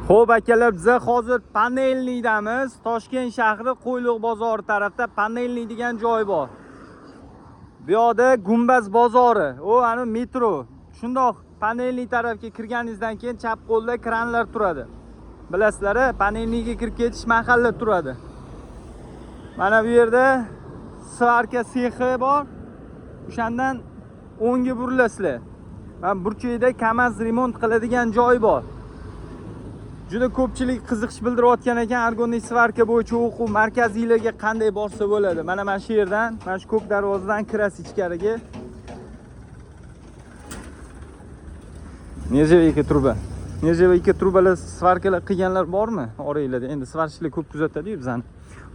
Xo'p akalar, biza hozir Panelniydamiz. Toshkent shahri Qo'yliq bozori tarafda Panelniy degan joy bor. Bu yoqda Gumbaz bozori, u ana metro. Shundoq Panelniy tarafga kirganingizdan keyin chap qo'lda kranlar turadi. Bilasizlar, Panelniyga kirib ketish mahalla turadi. Mana bu yerda svarka sexi bor. O'shandan o'ngga burilasizlar. Mana burchakda KAMAZ remont qiladigan joy bor. Juda ko'pchilik qiziqish bildirayotgan ekan argonniy svarka bo'yicha o'quv markaziylarga qanday borsa bo'ladi. Mana shu yerdan, mana shu ko'k darvozadan kirasiz ichkariga. Нержавейка truba. Нержавейка trubalar svarkalar qilganlar bormi oranglarda? Endi svarchilar ko'p kuzatadi-yu bizani.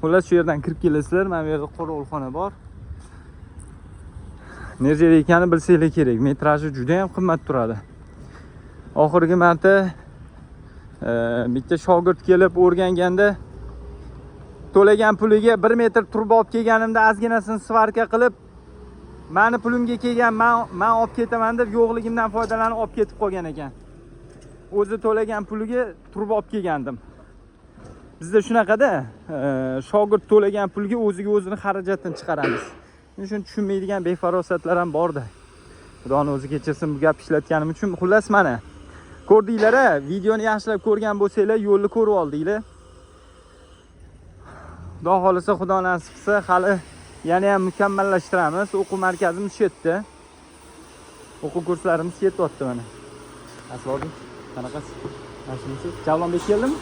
Xullas shu yerdan kirib kelasizlar. Mana bu yerda qorovulxona bor. Нержавейкani bilsanglar kerak. Metraji juda ham qimmat turadi. Oxirgi marta bitta shogird kelib o'rganganda to'lagan puliga 1 metr truba olib kelganimda ozginasini svarka qilib mani pulimga kelgan, man olib ketaman deb yo'qligimdan foydalanib olib ketib qolgan ekan. O'zi to'lagan puliga truba olib kelgandim. Bizda shunaqada, shogird to'lagan pulga o'ziga o'zini xarajatini chiqaramiz. Shuning uchun tushunmaydigan befarosatlar ham borda. Xudoni o'zi kechirsin bu gap ishlatganim uchun. Xullas mana ko'rdinglar-a, videoni yaxshilab ko'rgan bo'lsanglar, yo'lni ko'rib oldinglar. Xudo xolasa, Xudo nasib qilsa, hali yana ham mukammallashtiramiz. O'quv markazimiz shu yerda. O'quv kurslarimiz ketyapti mana. Assalomu alaykum. Qanaqasiz? Yaxshimisiz? Javlonbek keldimi?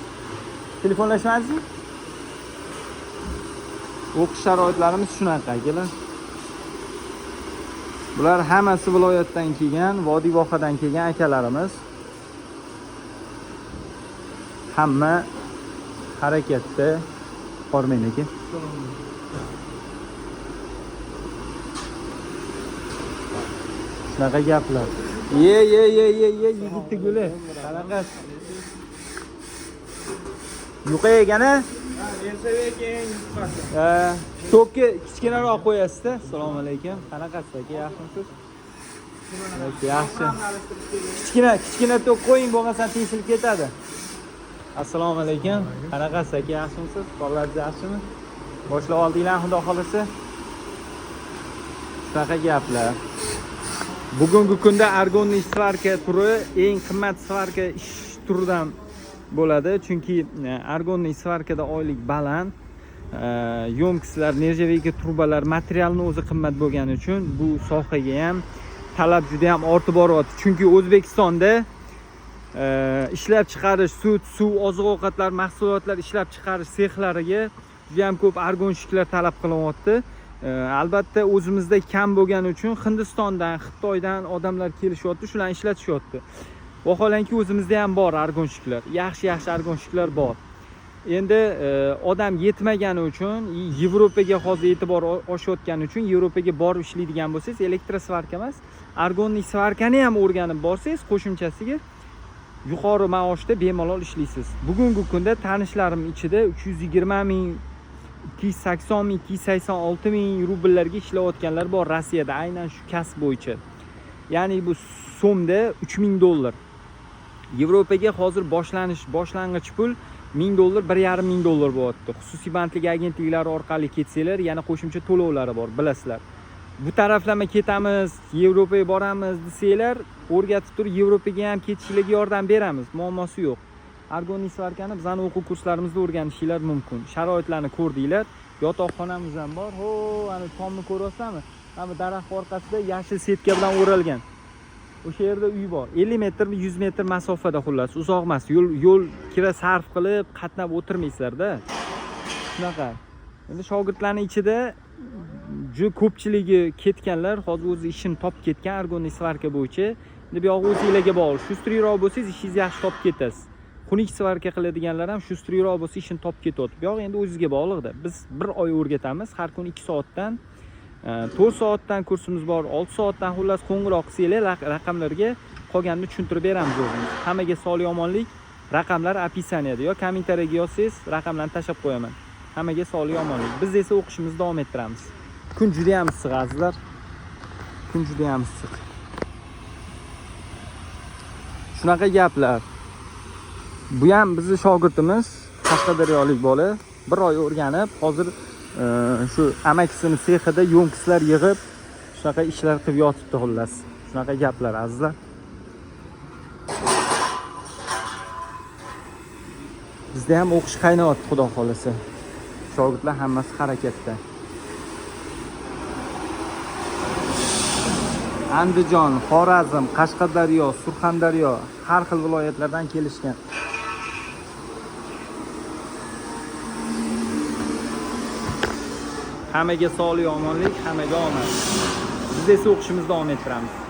Telefonlashmadingizmi? O'qish sharoitlarimiz shunaqa akalar. Bular hammasi viloyatdan kelgan, Vodiy Vohadan kelgan akalarimiz. Hamma harakatda. Hormang aka. Shunaqa gaplar. Ye ye ye ye ye yigitni guli. Qanaqasiz? Yuqa ekan-a? Tokki kichkinaroq qo'yasiz-da. Assalomu alaykum. Qanaqasiz aka, yaxshimisiz? Yaxshi. Kichkina tok qo'ying, bo'lmasa teshilib ketadi. Assalomu alaykum. Qanaqasiz aka, yaxshimisiz? Bolalar yaxshimi? Boshlab oldinglar, Xudo xolasa. Shunaqa gaplar. Bugungi kunda argonniy svarka turi eng qimmat svarka ish turidan bo'ladi, chunki argonniy svarkada oylik baland. Yo'mkislar, нержавейка trubalar, materialni o'zi qimmat bo'lgani uchun bu sohaga ham talab juda ham ortib boryapti. Chunki O'zbekistonda ishlab chiqarish, sut, suv, oziq-ovqatlar, mahsulotlar ishlab chiqarish sexlariga juda ham ko'p argonshiklar talab qilinyapti. Albatta o'zimizda kam bo'lgani uchun Hindistondan, Xitoydan odamlar kelishyapti, shularni ishlatishyapti. Vaholanki o'zimizda ham bor argonshiklar, yaxshi-yaxshi argonshiklar bor. Endi odam yetmagani uchun, Yevropaga hozir e'tibor oshayotgani uchun Yevropaga borib ishlaydigan bo'lsangiz, elektrosvarka emas, argonniy svarkani ham o'rganib borsangiz, qo'shimchasiga yuqori maoshda bemalol ishlaysiz. Bugungi kunda tanishlarim ichida 320 ming, 280 ming, 286 ming rubllarga ishlayotganlar bor Rossiyada, aynan shu kasb bo'yicha. Ya'ni bu so'mda 3000 dollar. Yevropaga hozir boshlang'ich pul 1000 dollar, 1,5 ming dollar bo'lyapti. Xususiy bandlik agentliklari orqali ketsanglar, yana qo'shimcha to'lovlari bor, bilasizlar. Bu taraflama ketamiz, Yevropaga boramiz desanglar, o'rgatib turib Yevropaga ham ketishlarga yordam beramiz, muammosi yo'q. Argonniy svarkani bizning o'quv kurslarimizda o'rganishinglar mumkin. Sharoitlarni ko'rdinglar, yotoqxonamiz ham bor. Ho, ana tomni ko'ryapsizmi? Mana bu daraxt orqasida yashil setka bilan o'ralgan. O'sha yerda uy bor. 50 metr, 100 metr masofada, xullas, uzoq emas. Yo'l kira sarf qilib qatnab o'tirmaysizlar-da. Shunaqa. Endi shogirdlarning ichida juda ko'pchiligi ketganlar, hozir o'zi ishini topib ketgan argonniy svarka bo'yicha. Endi bu yog'i o'zingizlarga bog'liq. Shustriyroq bo'lsangiz ishingizni yaxshi topib ketasiz. Xunuk svarka qiladiganlar ham shustriyroq bo'lsa ishini topib ketyapti. Bu yog'i endi o'zingizga bog'liqda. Biz bir oy o'rgatamiz, har kuni 2 soatdan, 4 soatdan kursimiz bor, 6 soatdan, xullas qo'ng'iroq qilsanglar raqamlarga qolganini tushuntirib beramiz o'zimiz. Hammaga sog'lik, omonlik. Raqamlar opisaniyada yo kommentariyaga yozsangiz raqamlarni tashlab qo'yaman. Hammaga sog'lik, omonlik. Biz esa o'qishimizni davom ettiramiz. Kun juda ham issiq azizlar. Kun juda ham issiq. Shunaqa gaplar. Bu ham bizni shogirdimiz, Qashqadaryolik bola. Bir oy o'rganib, hozir shu amakisini sexida yonkislar yig'ib, shunaqa ishlar qilib yotibdi xullas. Shunaqa gaplar azizlar. Bizda ham o'qish qaynayapti, xudo xolasa. Shogirdlar hammasi harakatda. Andijon, Xorazm, Qashqadaryo, Surxondaryo har xil viloyatlardan kelishgan. Hammaga sog'lik, omonlik, hammaga omad. Biz esa o'qishimizni davom ettiramiz.